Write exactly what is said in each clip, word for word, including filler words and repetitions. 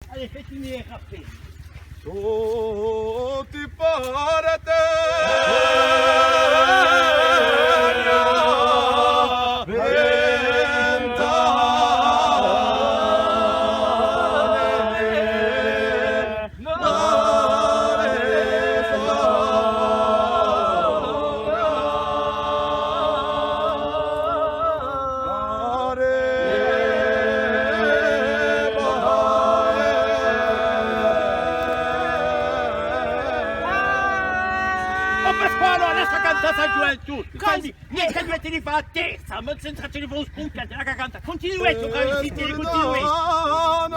Allez, faites-moi un rappel. Tutti parte Oh, Pasquale, lascia cantà sta ghjuventù! Cosa? Micca dui ti li fà a terza, ma senza ti li fà un scumpiantu, la canta. Cuntinuate, o cari zitelli, cuntinuate. Oh,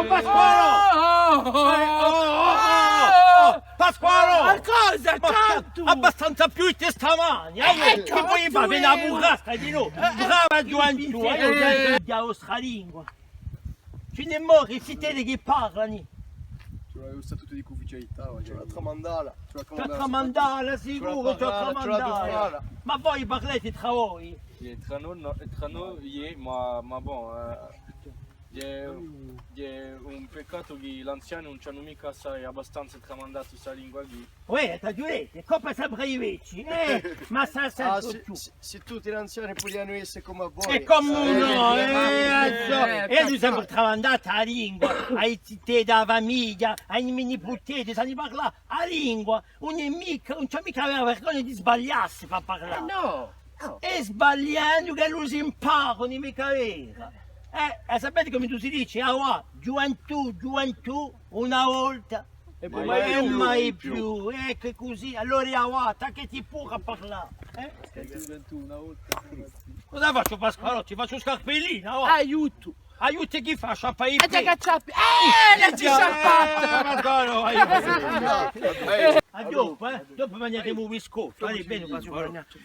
Pasquale! Eh, oh, oh, oh, oh! Pasquale! Ma cosa, tantu? Abbastanza più di stamani, eh? Eh, ti poi fà una burrasca di noi. Brava ghjuventù, eh, io, eh, a vostra lingua. Ci n'hè mori, i zitelli chì parlani. Ci vole u statutu di cufficialità, ci vole à tramandalla. Ci vole à tramandalla, sicuru, ci vole à tramandalla. Ma voi parlete trà voi? Iè, trà noi, nò, trà noi, iè, ma, ma bon, eh, hè, hè un peccatu chì l'anziani ùn ci anu micca assai, abbastanza tramandatu sta lingua quì. Uè, t'aghju dettu, hè colpa sempre di i vechji, eh, ma sta sempre più. Ah, sì, sì. Sì tutti l'anziani pudianu esse cum'è voi. È cumu nò, eh, eh, eh, eh, eh, eiu aghju sempre tramandatu a lingua à i zitelli di a famiglia, à i me niputeddi, s'anu da parlà a lingua, ùn hè micca, ùn ci hè micca à avè vergogna di sbagliassi pà parlà. Eh, nò, nò. Hè sbagliendu ch'ellu s'imparani, micca vera? Eh, è sapete cumu si dice, avà, ghjuventù, ghjuventù, una volta, è mai più. Eccu, hè cusì. Allora, avà, attacchiti puru à parlà, eh? Cosa facciu, Pasqualotti? Facciu scarpellina, avà? Aiutu! Aiutu chì facciu? Sciappa i pedi. Eh, l'hai sciappata! Eh, ma no, aiutu. À dopu, eh? Dopu magnemu un biscottu. Allez, bè, Pasqualotti.